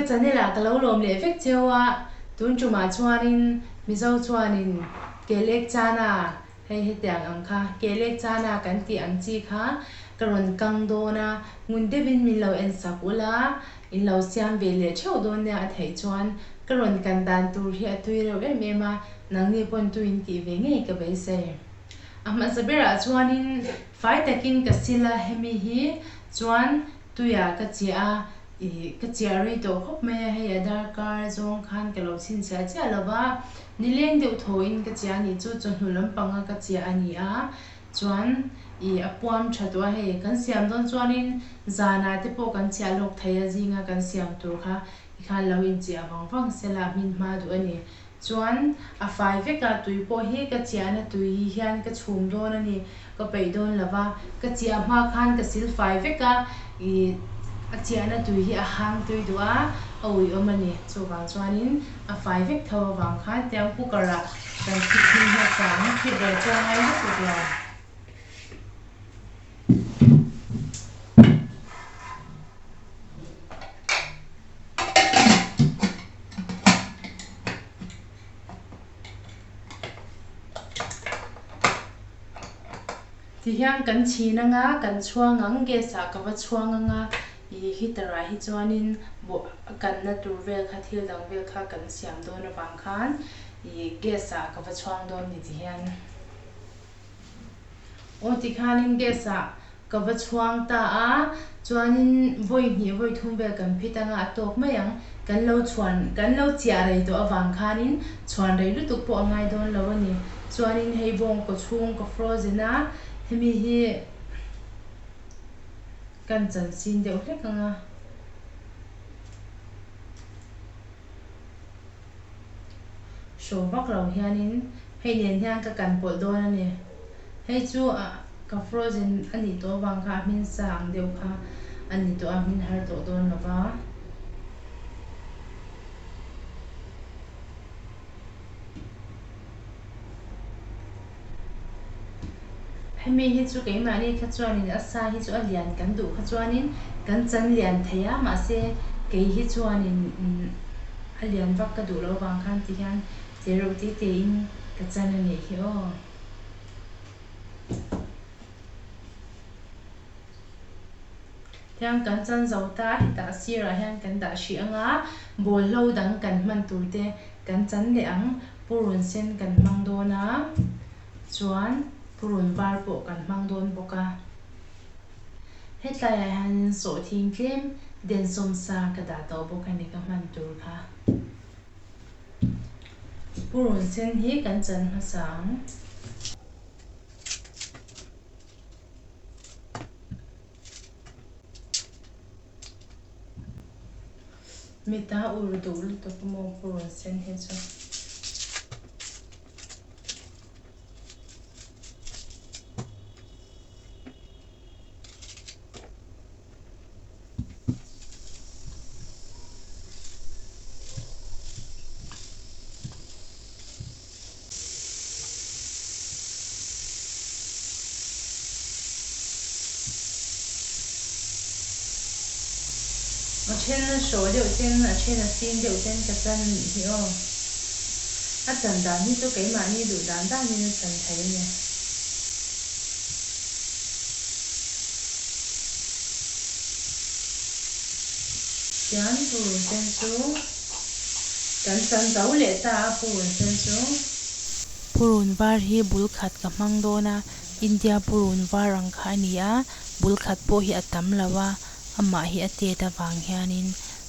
Ka channel ah ka lo lawm leh vek cheu a, tun tumah chuanin Mizo chuanin Kelek Chana hei hetiang ang kha Kelek Chana kan tih ang chi kha ka rawn kang dawn a, ngun deuhin min lo en sak ula, in lo siam ve leh theuh dawn nia a theih chuan ka rawn kan dan tur hi a tui reuh em em a, nangni pawn tui in tih ve ngei ka beisei. A hmasa berah chuanin fai takin ka sil a, hemi hi chuan tuiah ka chiah a, ih ka chiah rei tawh khawp mai a, hei a darkar zawng khan ka lo chhinchhiah chiah lo va, nileng deuh thawhin ka chiah a nih chu, chawhnu lampanga ka chiah a ni a, chuan ih a puam tha tawh a, hei kan siam dawn chuanin zanah te pawh kan chiah lawk thei a, zinga kan siam tur kha tikhan lo inchiah vang vang sela a hmin hma duh a ni. Chuan a fai vek a, tui pawh hi ka chiahna tui hi hian ka chhum dawn a ni, ka peih dawn lo va, ka chiah hma khan ka sil fai vek a, ih a chiahna tui hi a hang tui duh a, a uiawm a ni. Chuvang chuanin a fai vek tho avang khan tiang cooker ah kan thit hmin hmasa ang, thit rei chuan ngai lutuk lo. Tihian kan chhin anga kan chhuang ang gas ah ka va chhuang anga ih heater ah hi chuanin bawh a kanna tur vel kha thil dang vel kha kan siam dawn avang khan ih gas ah ka va chhuang dawn ni tihian. Aw tikhanin gas ah ka va chhuang ta a, chuanin vawi hnih vawi thum vel kan phit anga a tawk mai ang, kan lo chhuan kan lo chiah rei tawh avang khanin chhuan rei lutuk pawh a ngai dawn lo a ni. Chuanin hei bawng kaw chhung ka frozen a, hemi hi kan chan sin deuh hlek anga. Hraw vak lo hianin hei nen hian ka kan pawlh dawn a ni. Hei chu ka frozen a nih tawh avang kha a hmin sa ang deuh kha a ni tawh a, hmin har tawh dawn lo va. Hemi hi chu keimahni kha chuanin a sa hi chu a lian kan duh kha chuanin kan chan lian thei a, mahse kei hi chuanin a lian vak ka duh lo vang khan ti hian che reuh te tein ka chan a nih hi aw. Tiang kan chan zo ta, hetah sirah hian kan dah hrih ang a, bawlhlo dang kan hman tur te kan chan leh ang, purun sen kan hmang dawn a, chuan purun var pawh kan hmang dawn bawk a. Hetlaiah hianin sawhthing tlem densawm sa ka dah tawh bawk a ni ka hman tur kha. Purun sen hi kan chan hmasa ang. Mita ur duh lutuk maw purun sen hi chu. A then a hraw deuh ten a then a sin deuh ten ka chan a nih hi aw. A chan dan hi chu keimahni duh dan danin a chan thei a ni. Tian purun sen chu kan chan zo leh ta a purun sen chu. Purun var hi bul khat ka hmang dawn a, India purun var ang kha a ni a, bul khat pawh hi a tam lo a, amah hi a tet avang hianin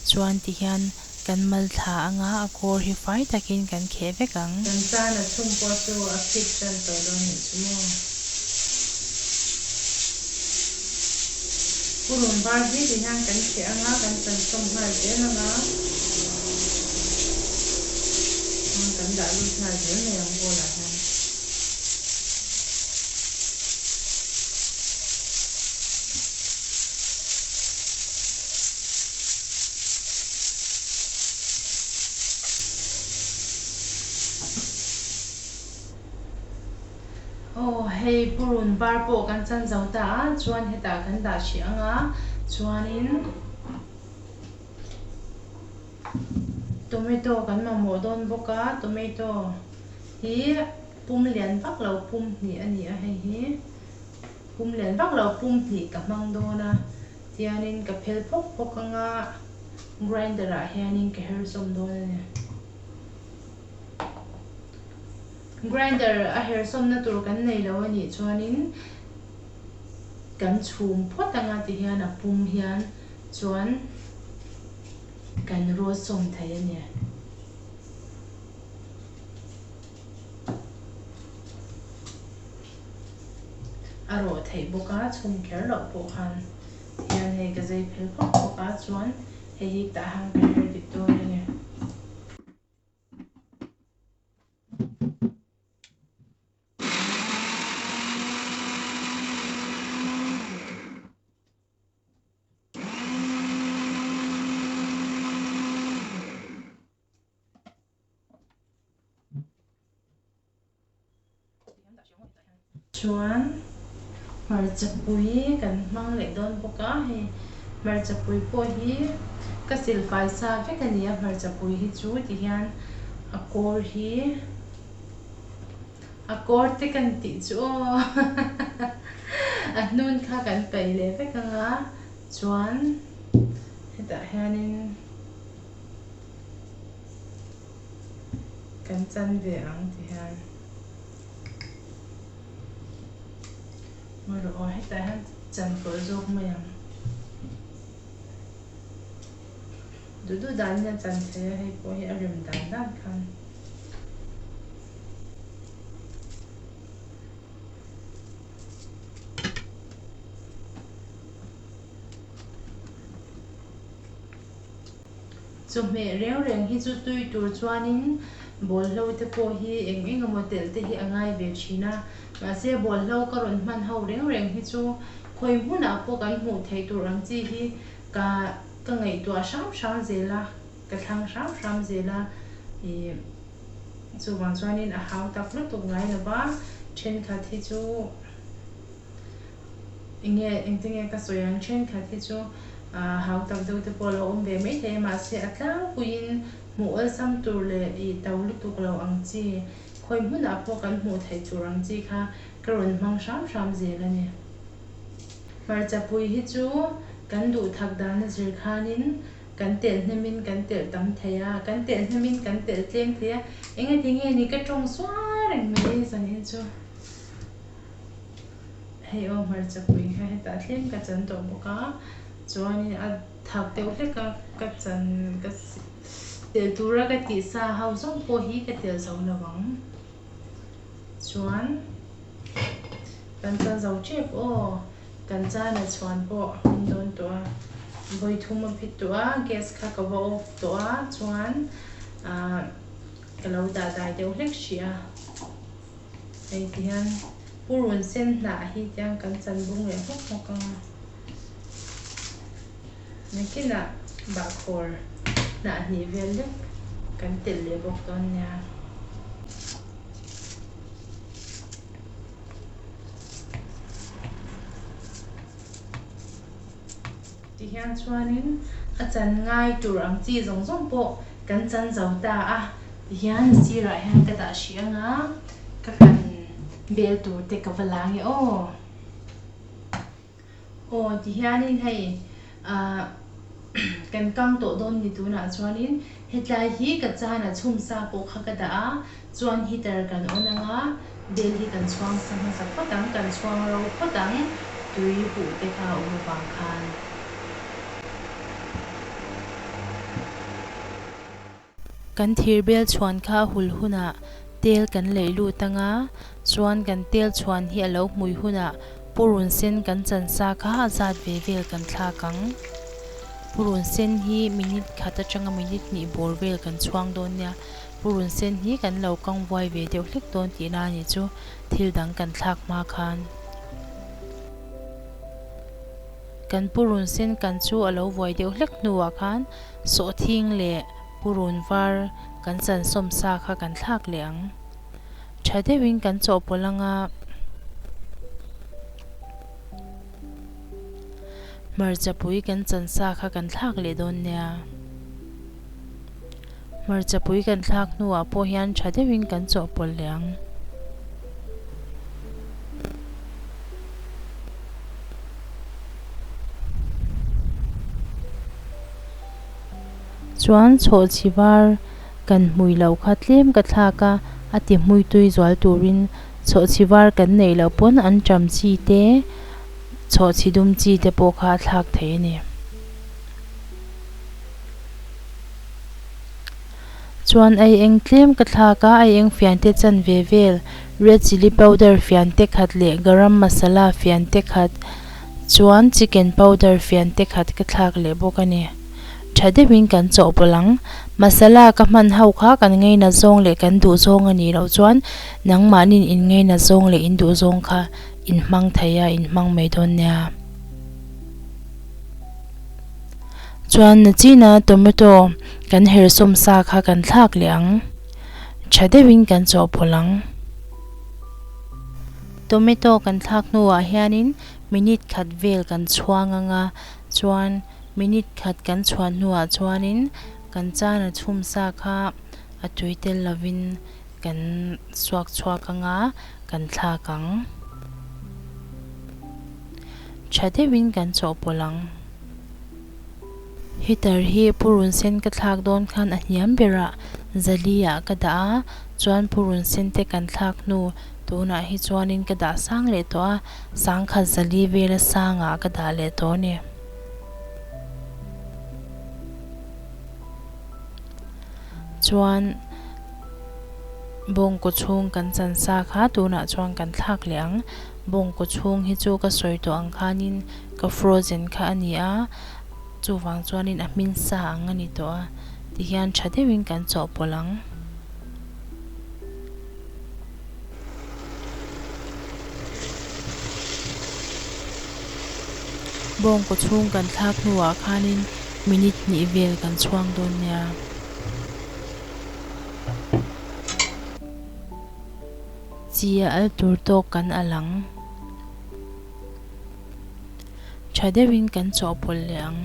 chuan tihian kan mal thla anga a kawr hi fai takin kan kheh vek ang. Kan tan a chhung pawh chu a phit tan tawh dawn nih chu maw. Purun var hi ti hian kan kheh anga kan chansawm nghal zel anga kan dah lut nghal zel mai ang bowl ah hian. Aw hei purun var pawh kan chan zo ta a chuan hetah kan dah hrih ang a chuanin. Tomato kan mamawh dawn bawk a, tomato hi pum lian vak lo pum hnih a ni a hei hi pum lian vak lo pum hnih ka hmang dawn a tianin ka phel phawk phawk anga grinder ah hianin ka her zawm dawn a ni. Grinder a her sawmna tur kan nei lo a nih chuanin kan chhum phawt anga ti hian a pum hian chuan kan rawt sawm thei a ni. A rawh theih bawk a, chhum kher loh pawh khan hian hei ka zei phel phawk phawk a chuan hei hi tah han ka her dik dawn a ni. Chuan hmarchapui kan hmang leh dawn bawk a, hei hmarchapui pawh hi ka silfai sa vek a ni a, hmarchapui hi chu ti hian a kawr hi a kawr te kan tih chu aw a hnun kha kan paih leh vek ang a, chuan hetah hianin. Kan chan ve ang ti hian ngawi rawh aw hetah hian chan pawlh zawk mai ang duh duh danin a chan thei a hei pawh hi a rem dan dan khan. Chawhmeh reng reng hi chu tui tur chuanin bawlhlo te pawh hi eng eng emaw telh te hi a ngai ve thin a, mahse bawlhlo ka rawn hman ho reng reng hi chu khawi hmunah pawh kan hmuh theih tur ang chi hi ka ka ngaihtuah hram hram zel a, ka thlang hram hram zel a, ih chuvang chuanin a hau tak lutuk ngai lo va, thenkhat hi chu. Enge engtinge ka sawi ang thenkhat hi chu hau tak deuh te pawh a lo awm ve maithei a mahse a tlangpuiin hmuh awlsam tur leh ih to lutuk lo ang chi khawi hmunah pawh kan hmuh theih tur ang chi kha ka rawn hmang hram hram zel a ni. Hmarchapui hi chu kan duh thak dan a zir khanin kan telh hnemin kan telh tam thei a, kan telh hnemin kan telh tlem thei a, engatinge ni ka tawng sual reng mai zanin chu. Hei aw hmarcha pui kha hetah thleng ka chan tawh bawk a, chuanin a thak deuh hlek a ka chan ka telh tura ka tih sa ho zawng pawh hi ka telh zo lo ang. Chuan kan chan zo tep aw, kan chana chhuan pawh a hmin dawn tawh a, vawi thum a phit tawh a, gas kha ka va off tawh a, chuan ah ka lo dah dai deuh hlek hrih a. Hei ti hian purun sen hnah hi tiang kan chan bung leh hmawk hmawk ang a, nakinah bahkhawr hnah hnih vel lek kan telh leh bawk dawn nia. Ti hian chuanin a chan ngai tur ang chi zawng zawng pawh kan chan zo ta a, ti hian a sirah hian ka dah hrih ang a, ka kan bel tur te ka va la nge aw. Aw ti hianin hei ah kan kang tawh dawn ni tunah chuanin hetlai hi ka chan a chhum sa pawh kha ka dah a, chuan heater kan on ang a, bel hi kan chhuang sa hmasa phawt ang, kan chhuang ro phawt ang, tui huh te kha a awm avang khan. Kan thir bel chhuan kha a hul hunah tel kan leih lut ang a, chuan kan tel chhuan hi a lo hmui hunah purun sen kan chan sa kha a zat ve vel kan thlak ang. Purun sen hi minute khat atanga minute hnih bawr vel kan chhuang dawn nia. Purun sen hi kan lo kang vuai ve deuh hlek dawn tihna a nih chu thil dang kan thlak hma khan. Kan purun sen kan chu a lo vuai deuh hlek hnuah khan Sawhthing leh purun var kan chan sawm sa kha kan thlak leh ang. Tha deuhin kan chawhpawlh ang a, hmarchapui kan chan sa kha kan thlak leh dawn nia. Hmarchapui kan thlak hnuah pawh hian tha deuhin kan chawhpawlh leh ang. Chuan chhawhchhi var kan hmui loh kha tlem ka thlak a, a ti hmui tui zual turin chhawhchhi var kan neih loh pawn an ṭam chi te, chhawhchhi dum chi te pawh kha a thlak thei a ni. Chuan ei eng tlem ka thlak a, ei eng fiante chanve vel, red chilli powder fiante khat leh garam masala fiante khat, chuan chicken powder fiante khat ka thlak leh bawk a ni. Tha deuhin kan chawhpawlh ang. Masala ka hman ho kha kan ngaina zawng leh kan duh zawng a nih loh chuan nangmahniin in ngaina zawng leh in duh zawng kha in hmang thei a, in hmang mai dawn nia. Chuan nachina tomato kan hersawm sa kha kan thlak leh ang. Tha deuhin kan chawhpawlh ang. Tomato kan thlak hnuah hianin minute khat vel kan chhuang ang a, chuan minute khat kan chhuan hnuah chuanin kan chana chhum sa kha a tui tel lovin kan suak chhuak ang a, kan thlak ang. Tha deuhin kan chawhpawlh ang. Heater hi purun sen ka thlak dawn khan a hniam berah zali ah ka dah a, chuan purun sen te kan thlak hnu tunah hi chuanin ka dah sang leh tawh a, sangkhat zali vela sangah ka dah leh tawh a ni. Chuan bawngkaw chhung kan chan sa kha tunah chuan kan thlak leh ang. Bawngkaw chhung hi chu ka sawi tawh ang khanin ka frozen kha a ni a, chuvang chuanin a hmin sa ang a ni tawh a, tihian tha deuhin kan chawhpawlh ang. Bawngkaw chhung kan thlak hnuah khanin minute hnih vel kan chhuang dawn nia. Chi a al tur tawk kan al ang. Tha deuhin kan chawhpawlh leh ang.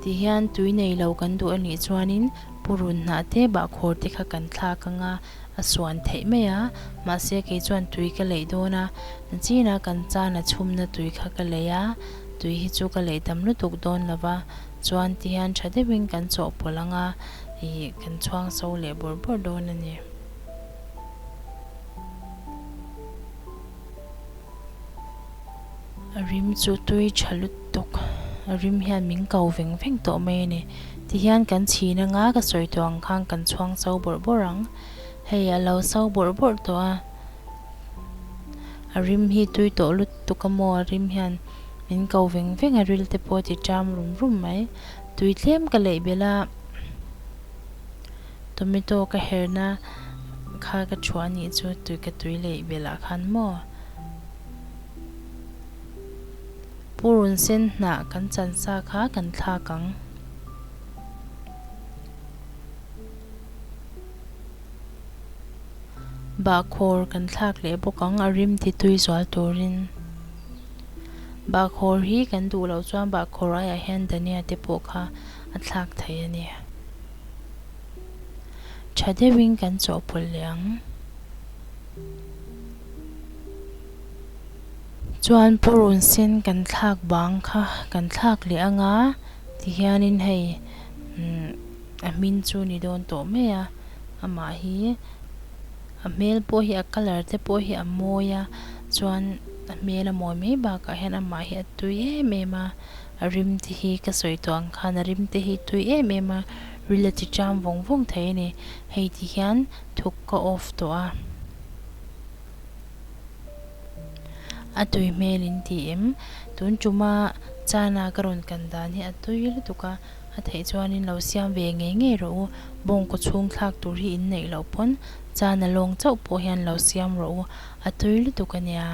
Tihian tui nei lo kan duh a nih chuanin purun hnah te bahkhawr te kha kan thlak ang a, a suan theih mai a. Mahse kei chuan tui ka leih dawn a, nachina kan chana chhumna tui kha ka leih a, tui hi chu ka leih tam lutuk dawn lo va. Chuan tihian tha deuhin kan chawhpawlh ang a, ih kan chhuang so leh bawrh bawrh dawn a ni. A rim chu tui tha lutuk a rim hian min ko veng veng tawh mai a ni tihian kan chhin anga ka sawi tawh ang khan kan chhuang so bawrh bawrh ang hei a lo so bawrh bawrh tawh a a rim hi tui tawh lutuk a maw a rim hian min ko veng veng a ril te pawh a ti ṭam rum rum mai tui tlem ka leih belh a. Tomato ka herna kha ka thuah anih chu tui ka tui leih belh ah khan maw. Purun sen hnah kan chan sa kha kan thlak ang. Bahkhawr kan thlak leh bawk ang a rim ti tui zual turin. Bahkhawr hi kan duh loh chuan bahkhawr aiah hian dhania te pawh kha a thlak thei a ni. Tha deuhin kan chawhpawlh leh ang. Chuan purun sen kan thlak bang kha kan thlak leh ang a, tihianin hei umm a hmin chu ni dawn tawh mai a, amah hi a hmel pawh hi a colour te pawh hi a mawi a, chuan a hmel a mawi mai bakah hian amah hi a tui em em a. A rim te hi ka sawi tawh ang khan a rim te hi tui em em a, ril a ti ṭam vawng vawng thei a ni. Hei ti hian thuk ka off tawh a. A tui hmel in ti em? Tun ṭuma chana ka rawn kan dan hi a tui lutuk a, a theih chuanin lo siam ve ngei ngei rawh u. Bawngkaw chhung thlak tur hi in neih loh pawn chana lawng chauh pawh hian lo siam rawh u, a tui lutuk a nia.